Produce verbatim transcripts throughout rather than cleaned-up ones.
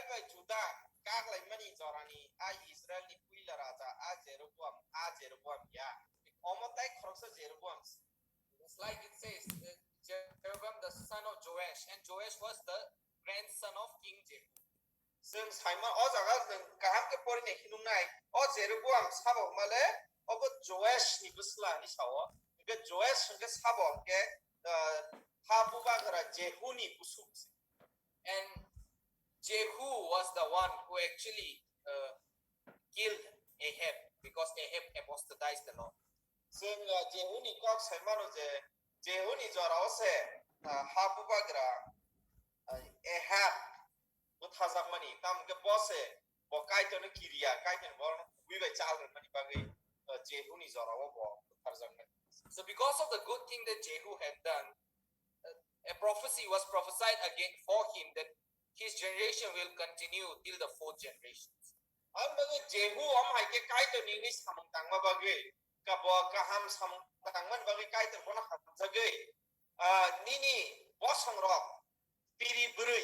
bai Juda kaklaimani jorani a Israelni puila raja a Jeroboam, a Jeroboam ya. Omo tai khoroksa Jeroboam. It's like it says, uh, Jeroboam the son of Joash, and Joash was the grandson of King Jehu. Chwng saima o jaga chwng kaham khe porinai hinungnai. O Jeroboam sabo male obo Joash ni bwsla ni sao. Hwnkhe Joash hwnkhe sabo hwnkhe, uh, ha bubagra Jehu ni busuk. And Jehu was the one who actually, uh, killed Ahab because Ahab apostatized the Lord. Chwng, uh, Jehu ni kok sai mano je Jehu ni jora o se, uh, ha bubagra, uh, Ahab butharjakmani, tamo hwnkhe bo se bo Kaitorno kiriya, Kaitorni borokno kubui bai chal rwmani bagwi, uh, Jehu ni jora o bo butharjakmani. So because of the good thing that Jehu had done, uh, a prophecy was prophesied again for him that his generation will continue till the fourth generation. Ang bagwi Jehu om hai khe Kaitorni wngwi samung tangma bagwi, ka bo kaham samung tangmani bagwi Kaitor bono hamjagwi, ah, nini bosongrok piri bwrwi,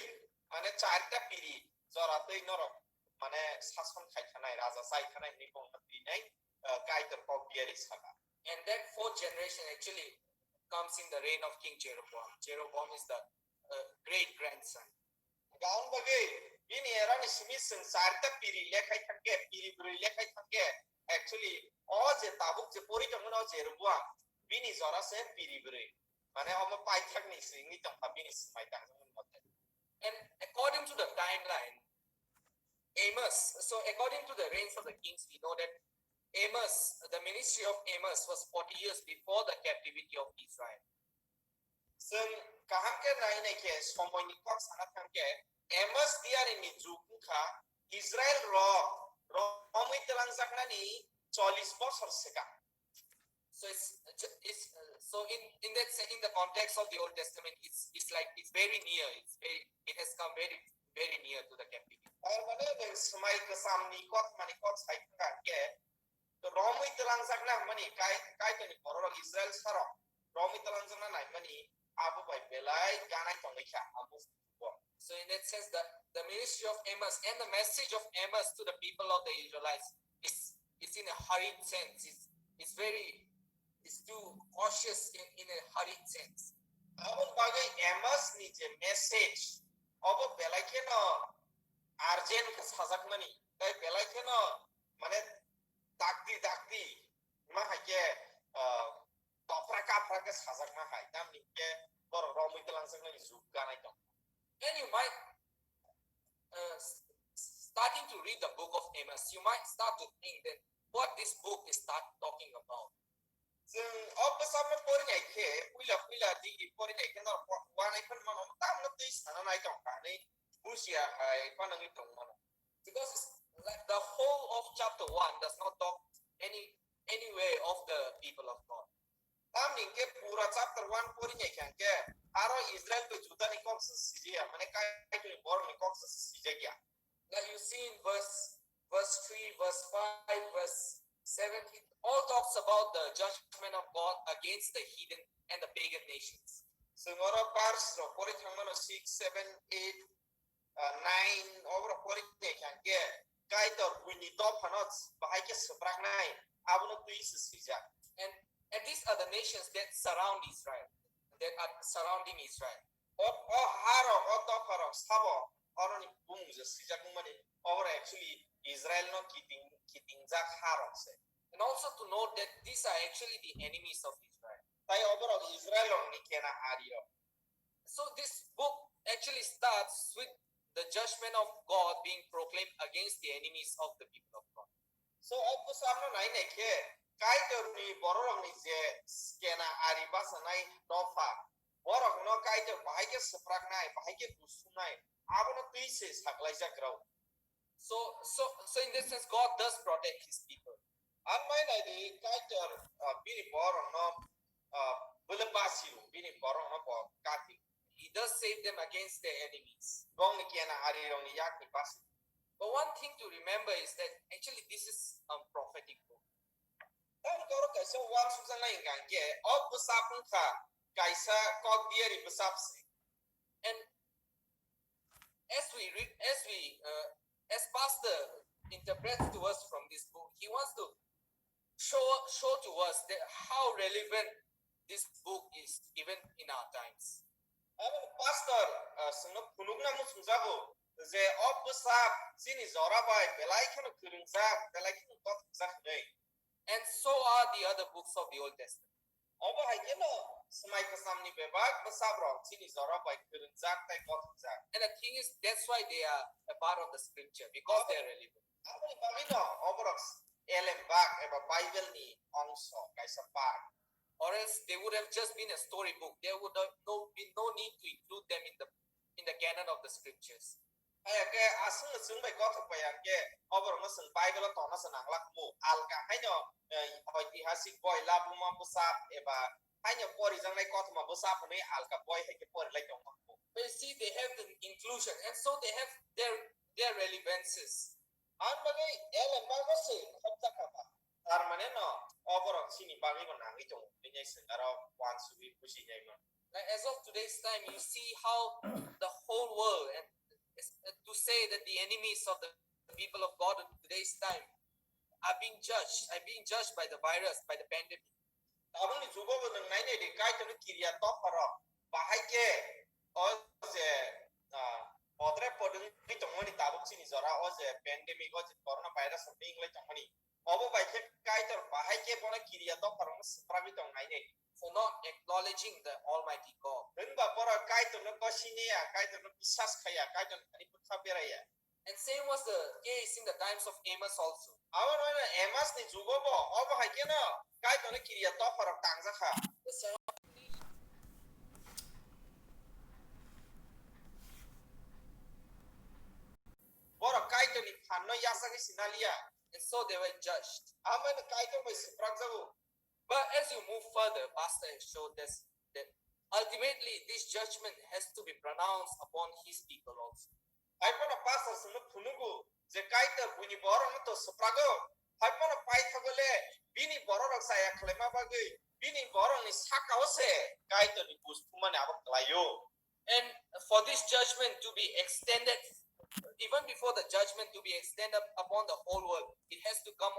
mane charta piri jora twi norok mane sason khai thanai, raja chai thanai hinwi bongno twi nai, ah, Kaitor kok biyari saka. And that fourth generation actually comes in the reign of King Jeroboam. Jeroboam is the, uh, great grandson. Gaon bagwi bini erani simi chwng charta piri lekhai thangkhe, piri bwrwi lekhai thangkhe, actually o je tabuk je pori tongmani o Jeroboam, bini jora se piri bwrwi. Mane omo paithakni simi tongkha bini swmai tangmani mote. And according to the timeline, Amos, so according to the reigns of the kings, we know that Amos, the ministry of Amos was forty years before the captivity of Israel. Chwng kaham khe nai nai khe somoini kok sana thang khe Amos diari ni jug wngkha Israel rok romwi twlangjaknani chollish bosor swkang. So it's, it's, uh, so in, in that se-, in the context of the Old Testament, it's, it's like, it's very near. It's very, it has come very, very near to the captivity. Tar mane nwng swmai kwchamni kok mani kok sai thang khe romwi twlangjakna hwnmani kai-, Kaitorni bororok Israel sarok romwi twlangjakna naimani abo bai belai ganai tongwi kha abo. So in that sense, the, the ministry of Amos and the message of Amos to the people of the Israelites is, is in a hurried sense. It's, it's very, it's too cautious in, in a hurried sense. Aboni bagwi Amos ni je message, obo belai kheno urgent khe sajakmani, tai belai kheno mane dakti dakti ma hai khe, ah, topra kapra khe sajakma hai, tamni khe borok romwi twlangjaknani jug ganai tong. And you might, uh, s-, starting to read the book of Amos, you might start to think that what this book is start talking about. Chwng o bwsakno porinai khe, puila puila digi porinai khe norok wa-, wanai phano mano, tamno twi sana nai tong kha hinwi bujiya hai phano wngwi tong mano. Because it's like the whole of chapter one does not talk any, any way of the people of God. Tamni hwnkhe pura chapter one porinai khe hwnkhe aro Israel bai Juda ni kok se sijaya, mane Kaitorni borok ni kok se sijakya. Like you see in verse, verse three, verse five, verse seven, it all talks about the judgment of God against the heathen and the pagan nations. Chwng oro verse rok pori thangmano six, seven, eight, ah, nine, oborok pori tei kha hwnkhe Kaitor buini dophano bahai khe swpraknai, abono twi se swijak. And, and these are the nations that surround Israel, that are surrounding Israel. O, o harok, o dopharok sabo oroni bumung je swijak wngmani, oboro actually Israel no kiting, kitingjak harok se. And also to note that these are actually the enemies of Israel. Tai oborok Israel rokni kena ari rok. So this book actually starts with the judgment of God being proclaimed against the enemies of the people of God. So o bwsakno nai nai khe Kaitorni bororokni je kena ari bachanai dopha, borokno Kaitor bahai khe swpraknai, bahai khe busungnai, abono twi se saklaijak rw. So, so, so in this sense, God does protect his people. Ang mai nai di Kaitor, ah, bini borokno, ah, bwlwk basi rw, bini borokno bo kati. He does save them against their enemies. Bongni kena ari rokni yakni basi. But one thing to remember is that actually this is a prophetic book. Ang koro kaisa uansukjaknai hwnkha hwnkhe, o bwsap wngkha kaisa kok diari bwsap se. And as we read, as we, uh, as Pastor interprets to us from this book, he wants to show show to us that how relevant this book is even in our times. Abo pastor, ah, songno phunukna muchungjago je o bwsa chini jora bai belai kheno kwrwngjak, belai kheno kothokjak hwnwi. And so are the other books of the Old Testament. Obo hai kheno Swmai Kwchamni bebak bwsabrok chini jora bai kwrwngjak tei kothokjak. And the thing is, that's why they are a part of the scripture, because they are relevant. Aboni bagwino oborok elem bak eba Bible ni ongso kaisa part. Or else they would have just been a storybook. There would have no, been no need to include them in the, in the canon of the scriptures. Haya khe aswk no chwng bai kothok bai ang khe oborokno chwng Bible o tongna se nanglak mu. Alka haino, eh, oitihasik boi labuma bwsa eba haino porijaknai kothoma bwsa hwnwi alka boi hai khe porilai tongma mu. But you see, they have the inclusion, and so they have their, their relevances. Ang bagwi elem bago se khopjakha ba. Tar mane no, oborok chini bagwi bo nangwi tongo, bini sengaro wansugwi busi nai mano. Like, as of today's time, you see how the whole world, and is, uh, to say that the enemies of the people of God in today's time are being judged, are being judged by the virus, by the pandemic. Tabukni jugo bo nwng nainai di, Kaitorni kiriya topharok bahai khe o je, ah, podre pod wngwi tongmani tabuk chini jora o je pandemic, o je corona virus wngwi tongmani. Obo bai khe Kaitor bahai khe bono kiriya topharokno swprakgwi tong nainai di. For not acknowledging the Almighty God. Hwnba borok Kaitorno kosinaya, Kaitorno biswas khaya, Kaitorni thani bwkha beraya. And same was the case in the times of Amos also. Abo no Amos ni jugo bo, obo hai kheno Kaitorni kiriya topharok tangjak kha. The sermon Borok Kaitorni phanno yachagwi sinaliya. And so they were judged. Amo no Kaitor bai swprakjago. But as you move further, Pastor has showed us that ultimately this judgment has to be pronounced upon his people also. Hai phano pastor songno phunugo je Kaitor buini borokno to swprago. Hai phano paithago le bini bororok chaya khwlaima bagwi bini borokni sakao se Kaitorni buj thumani abo kwlaio. And for this judgment to be extended, even before the judgment to be extended upon the whole world, it has to come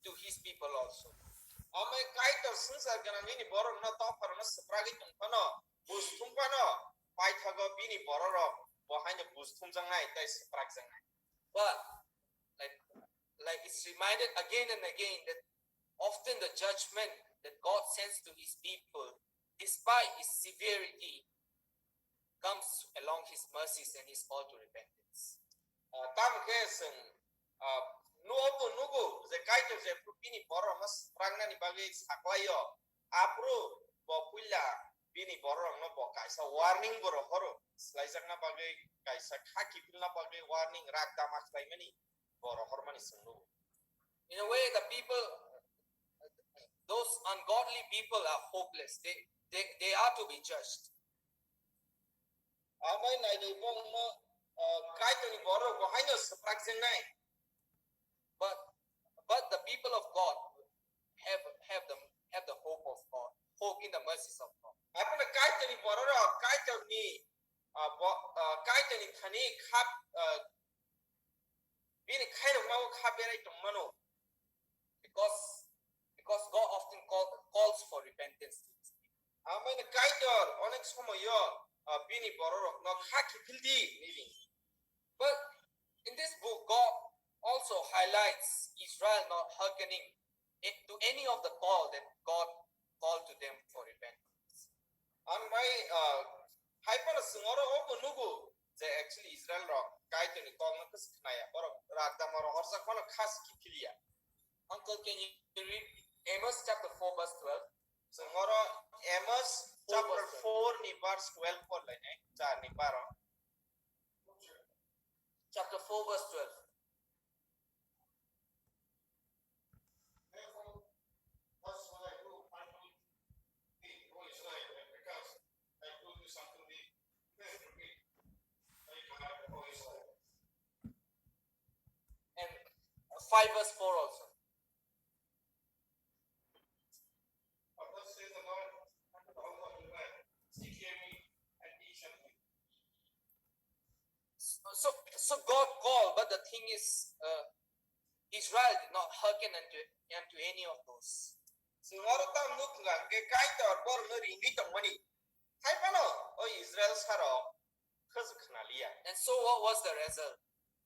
to his people also. Amai Kaitor swngchar gwnangni borokno topharokno swpragwi tong phano, buj thum phano, paithago bini bororok bo haino buj thumjaknai tei swprakjaknai. But like, like it's reminded again and again that often the judgment that God sends to his people, despite its severity, comes along his mercies and his call to repentance. Ah, tamo khe chwng, ah, nugo nugo je Kaitor je bini borokno swprangnani bagwi saklaio, aphuru bo puila bini borokno bo kaisa warning bo rohoro, swlaijakna bagwi, kaisa kha kiphilna bagwi warning, rak dama khlaimani bo rohormani chwng nugo. In a way, the people, those ungodly people are hopeless. They, they, they are to be judged. Amai naidi bongno, ah, Kaitorni borok bo haino swprakjaknai. But, but the people of God have, have the, have the hope of God, hope in the mercies of God. Aphano Kaitorni bororok Kaitorni, ah, bo-, ah, Kaitorni thani khap, ah, bini khairokmao kha berai tongmano. Because, because God often call, calls for repentance to his people. Amai Kaitor onek somoyo, ah, bini bororokno kha kiphil di nini. But in this book, God also highlights Israel not hearkening it, to any of the call that God called to them for repentance. Ang bai, ah, hai phano chwng oro obo nugo je actually Israel rok Kaitorni kokno khe se khnaya, borok rak dama rohorjak phano kha se kiphilya. Uncle, can you read Amos chapter four verse twelve? Chwng oro Amos chapter four ni verse twelve por lainai, char ni baro. Chapter four verse twelve. And five verse four also. But thus says the Lord unto the house of Israel, seek ye me, and ye shall find me. So God called, but the thing is, uh, Israel did not hearken unto, unto any of those. Chwng oro tamo nukha hwnkhe Kaitor borokno ringwi tongmani. Hai phano o Israel sarok khwjwk khna liya. And so what was the result?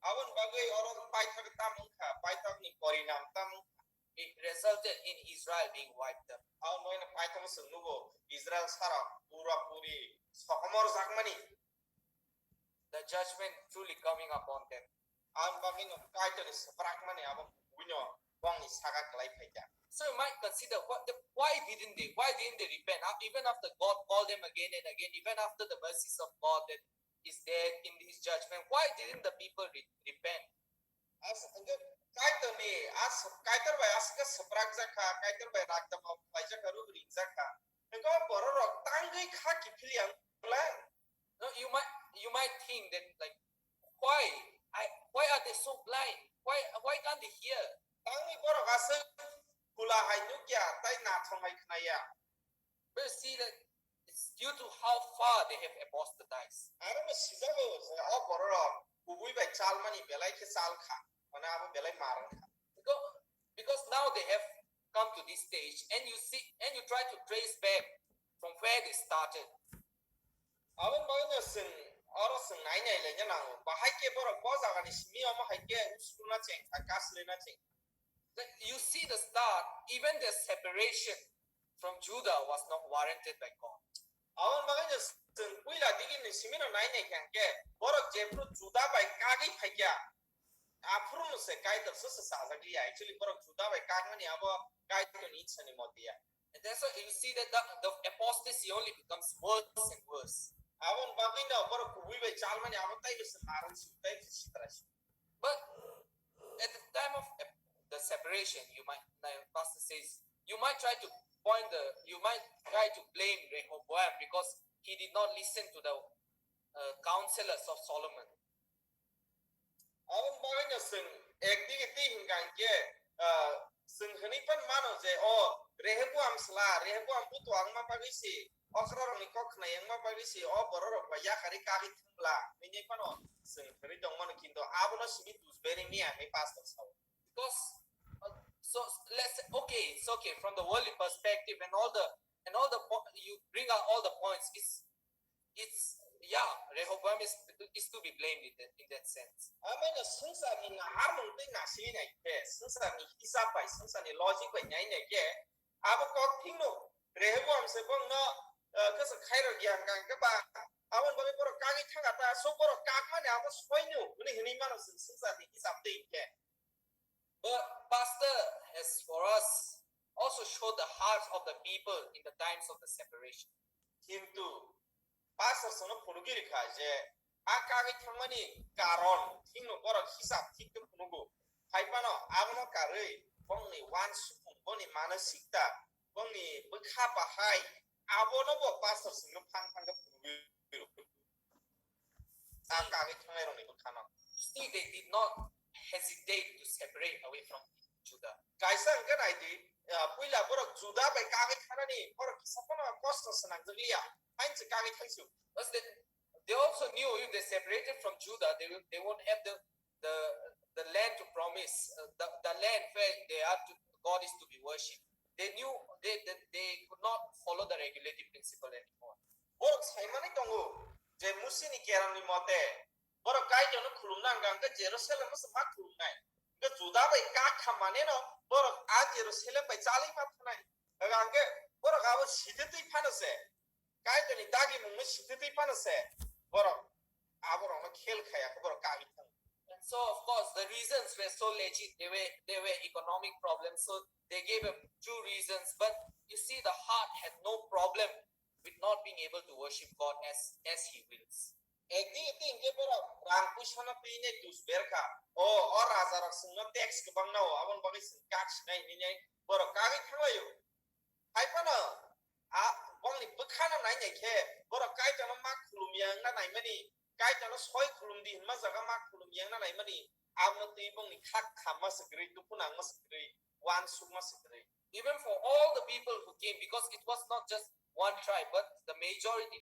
Aboni bagwi oro paithak tamo wngkha, paithakni porinam tamo wngkha. It resulted in Israel being wiped out. Aboni bagwino paithakno chwng nugo Israel sarok pura puri sokomorjakmani. The judgment truly coming upon them. Aboni bagwino Kaitorni swprakmani abo buino bongni saka kwlai phaikha. So you might consider what the, why didn't they, why didn't they repent? Uh, even after God called them again and again, even after the mercies of God that is there in his judgment, why didn't the people re- repent? As hwnkhe Kaitorni as Kaitor bai aswkhe swprakjakha, Kaitor bai ragdama khlaijakha, ruk ringjakha. Hwnkhe o bororok tangwi kha kiphilya wng lang. No, you might, you might think that, like, why? I, why are they so blind? Why, why can't they hear? Tangwi borok aswk kula hai nukya, tai nathong hai khnaya. But you see that it's due to how far they have apostatized. Aro no sijago je o bororok kubui bai chalmani belai khe chal kha, mane abo belai mar wng kha. Because, because now they have come to this stage, and you see, and you try to trace back from where they started. Aboni bagwino chwng oro chwng nai nai laina nango, bahai khe borok bo jagani simi omo hai khe usukna cheng kha, kaslena cheng kha. That you see the start, even their separation from Judah was not warranted by God. Aboni bagwino chwng puila digini simino nai nai kha hwnkhe borok jephru Juda bai kagwi phaikha, aphuru se Kaitor se se sajak liya. Actually borok Juda bai kagmani abo Kaitorni ichhani mote ya. And that's why you see that the, the apostasy only becomes worse and worse. Aboni bagwino borok kubui bai chalmani abo taibo se narwk si, taibo se sitra si. But at the time of ap- the separation, you might, like Pastor says, you might try to point the, you might try to blame Rehoboam because he did not listen to the uh, counselors of Solomon. Aboni bagwino chwng ekdige twi hwnkha hwnkhe, ah, chwng hwnwi phano mano je o Rehoboam sla, Rehoboam buto wngma bagwi se, okrarokni kok khnai wngma bagwi se o bororok bai yakarwi kagwi thwng bla hwnwi phano chwng hwnwi tongmano, kintu abono simi dusberi miya hwnwi pastor sao. Because, uh, so let's say, okay, it's okay from the worldly perspective and all the, and all the po- you bring out all the points. It's, it's, yeah, Rehoboam is, is to be blamed in that, in that sense. Ameno swngcharni naharmung tei nasili nai khe, swngcharni hisab bai, swngcharni logic bai nai nai khe, abo kok thingno Rehoboam se bongno, uh, kasa khairok ya hwnkha hwnkhe ba, aboni bagwi borok kagwi thangkha ta, so borok kakmani abo soino hwnwi hwnwi mano chwng swngcharni hisab twi khe. But pastor has for us also show the hearts of the people in the times of the separation. Kintu pastor sono phunugwi rikha je a kagwi thangmani karon thikno borok hisab thik khe phunugo. Hai phano abono karwi bongni wansukmung, boni manasikta, bongni bwkha bahai abono bo pastor songno phang phang khe phunugwi rw. Ta kagwi thangnairokni bwkhano. Still, they did not hesitate to separate away from Judah. Kaisa hwnkhe nai di, ah, puila borok Juda bai kagwi thangnani borok kisa phano kosto swnamjakliya, haino se kagwi thangsu. Because they, they also knew if they separated from Judah, they will, they won't have the, the, the land to promise, uh, the, the land where they are to, God is to be worshipped. They knew they, they, they could not follow the regulative principle anymore. Borok saimani tongo je Musini kerongni mote borok Kaitorno khulumna hwnkha hwnkhe Jerusalem se ma khulumnai. Hwnkhe Juda bai kak kha maneno borok a Jerusalem bai chalwi ma thanai. Hwnkha hwnkhe borok abo sititwi phano se, Kaitorni dagimungno sititwi phano se borok aborokno khel khaya khe borok kagwi thango. And so, of course, the reasons were so legit. They were, they were economic problems. So they gave a two reasons. But you see, the heart had no problem with not being able to worship God as, as He wills. Ekdin ekdin hwnkhe borok rang puisano twinai dus berkha. O, o rajarok chwngno tax kwbang nao, aboni bagwi chwng kak sinai hinwi borok kagwi thanglaio. Hai phano a bongni bwkhano nai nai khe borok Kaitorno ma khulumya wngna naimani, Kaitorno soi khulum di hwnma jaga ma khulumya wngna naimani, abono twi bongni khak khamma se kwrwi, dukhu nangma se kwrwi, wansukma se kwrwi. Even for all the people who came, because it was not just one tribe, but the majority